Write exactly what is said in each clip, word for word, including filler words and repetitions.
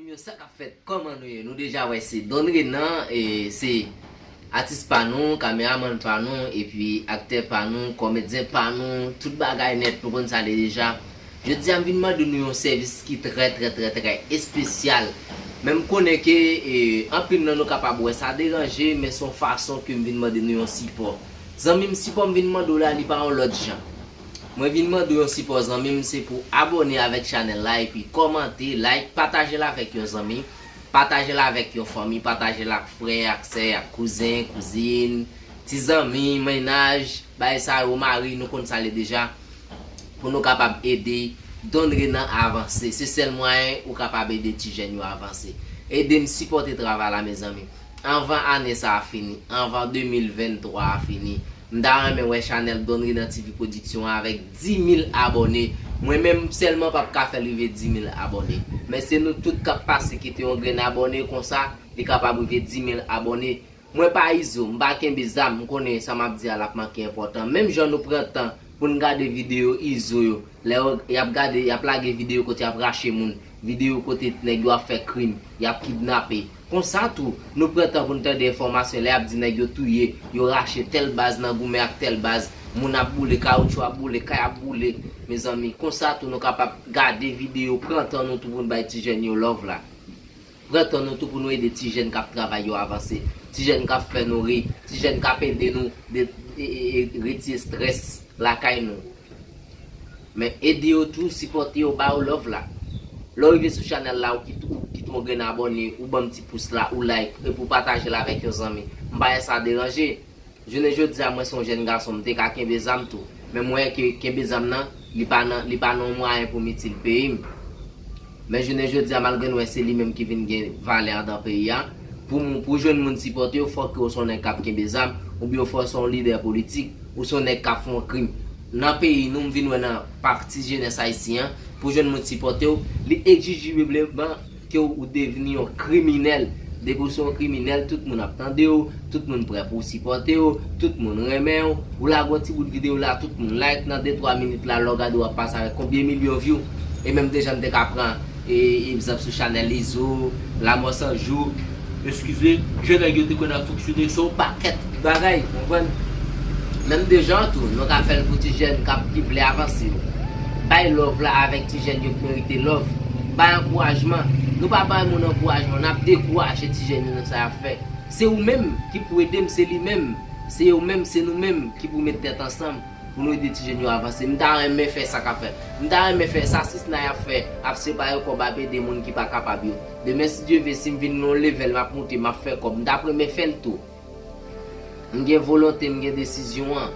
Yo, sa k ap fèt? Kòman nou ye? Nou deja wè se Don Renan, e se atis pa nou, kameramann pa nou, epi aktè pa nou, kòmedyen pa nou, tout bagay nèt, nou konn sa l ye deja. Jodi a, m vin mande nou yon sèvis ki trè, trè, trè, trè espesyal. Men m konnen ke, e, anpil nan nou kapab wè sa deranje, men se yon fason ke m vin mande nou yon sipò. Zanmi m, sipò m vin mande w la, li pa yon lòt jan. Mwen vin mande w yon sipò, zanmi m, se pou abòne avèk chanèl la, epi kòmante, like, pataje l avèk yon zanmi, pataje l avèk yon fanmi, pataje l ak frè, ak sè, ak kouzen, kouzin, ti zanmi, mennaj, bagay sa yo, mari, nou konn sa l ye deja. Pou nou kapab ede Don Renan avanse. Se sèl mwayen ou kapab ede ti jèn yo avanse. Ede m sipòte travay la, mezanmi. Anvan ane sa a fini, anvan de mil venntwa a fini, m ta renmen wè chanèl Don Renan T V Production an avèk dis mil abòne. Mwen menm sèlman p ap ka fè l rive dis mil abòne. Men se nou tout k ap pase kite yon grenn abòne konsa, li kapab rive dis mil abòne. Mwen pa Izo, m pa kenbe zam, m konnen sa m ap di a l ap manke enpòtan. Menm jan nou pran tan pou n gade videyo Izo yo, lè yo, y ap gade, y ap lage videyo kote y ap rache moun, videyo kote nèg yo ap fè krim, y ap kidnape. Konsa tou, nou pran tan pou n tande enfòmasyon lè y ap di nèg yo touye, yo rache tèl baz nan goumen ak tèl baz, moun ap boule, kawoutchou ap boule, kay ap boule. Mezanmi, konsa tou nou kapab gade videyo, pran tan nou tou pou n bay ti jèn yo love la. Pran tan nou tou pou nou ede ti jèn k ap travay yo avanse, ti jèn k ap fè nou ri, ti jèn k ap ede nou de, e, e, e, retire estrès lakay nou. Men ede yo tou, sipòte yo, ba yo love la. Lè w rive sou chanèl la, ou kite, ou kite yon grenn abòne, ou ban m ti pous la, ou like, epi w pataje l avèk yon zanmi. M pa wè sa deranje. Jounen jodi a, mwen se yon jèn gason, m te ka kenbe zam tou. Men m wè ke kenbe zam nan, li pa nan, li pa nan yon mwayen pou m itil peyi m. Men jounen jodi a, malgre n wè se li menm ki vin gen valè andan peyi a, pou, pou jwenn moun sipòte w, fòk ke w se yon nèg k ap kenbe zam, oubyen w fò se yon lidè politik, ou se yon nèg k ap fè yon krim. Nan peyi nou, m vin wè nan pati jenès ayisyen an, pou jwenn moun sipòte w, li egzijibleman ke w, ou devni yon kriminèl. Depi w se yon kriminèl, tout moun ap tande w, tout moun prè pou sipòte w, tout moun renmen w. Ou lage yon ti bout videyo la, tout moun like nan de twa minit la, lè w gade w ap pase avèk konbyen milyon view. E menm deja n te ka pran, e, egzanp sou chanèl Izo, Lamò San Jou, eskize, jan nèg yo te konn ap fonksyone, se yon pakèt bagay, konprann? Menm deja tou, nou ka fè l pou ti jèn k ap, ki vle avanse yo. Bay love la avèk ti jèn yo k merite love. Bay ankourajman. Nou pa bay moun ankourajman, n ap dekouraje ti jèn yo nan sa y ap fè. Se ou menm ki pou ede m, se li menm, se yo menm, se nou menm ki pou met tèt ansanm pou nou ede ti jèn yo avanse. M ta renmen fè sa k ap fèt. M ta renmen fè sa Sisnay ap fè, ap separe kòb, ap ede moun ki pa kapab yo. Demen, si Dye vle, si m vin nan yon level, m ap moute, m ap fè kòb. M ta renmen fè l tou. M gen volonte, m gen desizyon an.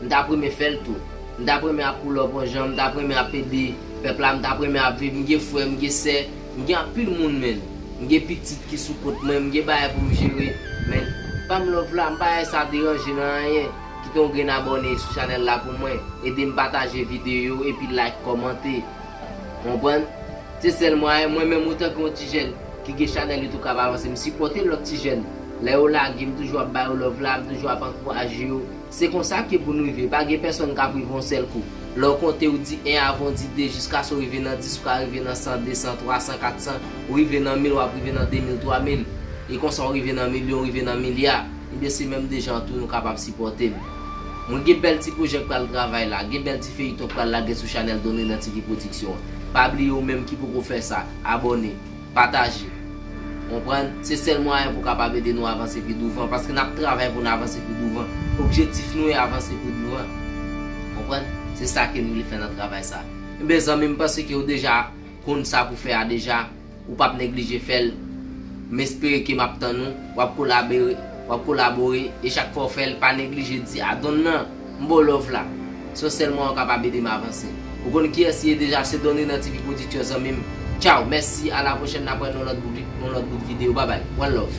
M ta renmen fè l tou. M ta renmen ap pull up yon jan, m ta renmen ap ede pèp la, m ta renmen ap viv, m gen frè, m gen sè, m gen anpil moun, men. M gen pitit ki sou kont mwen, m gen bagay pou m jere, men. Ban m love la, m pa wè sa deranje nan anyen. Kite yon grenn abòne sou chanèl la pou mwen. Ede m pataje videyo yo, epi like, kòmante. Konprann? Se sèl mwayen, mwen menm, antanke yon ti jèn ki gen chanèl YouTube k ap avanse, m sipòte lòt ti jèn. Lè yo lage, m toujou ap ba yo love la, m toujou ap ankouraje yo. Se konsa ke pou n rive. Pa gen pèsonn k ap rive yon sèl kou. Lè w konte, ou di en avan, ou di de, jiskaske w rive nan dis, ou ka rive nan san, de san, twa san, kat san, ou rive nan mil, w ap rive nan de mil, twa mil. E konsa, w rive nan milyon, w rive nan milya. Ebyen, se menm de jan tou nou kapab sipòte m. Mwen gen bèl ti pwojè k pral travay la, gen bèl ti feyiton k pral lage sou chanèl Don Renan T V Production an. Pa bliye ou menm ki poko fè sa, abòne, pataje. Konprann? Se sèl mwayen pou kapab ede nou avanse pi douvan, paske n ap travay pou n avanse pi douvan. Objektif nou e avanse pi douvan. Konprann? Se sa ke nou vle fè nan travay sa. Ebyen, zanmi, m panse ke w deja konn sa pou fè a deja. Ou p ap neglije fè l. M espere ke m ap tann ou. W ap kolabore, w ap kolabore, e chak fwa w fè l, pa neglije di a Don nan, m ba w love la. Se yon sèl mwayen w kapab ede m avanse. Ou konn kiyès li ye deja, se Don Renan T V Production, zanmi m. Tchaw, mèsi, a la pwochèn, n ap wè nan lòt bout, nan lòt bout videyo. Babay, one love.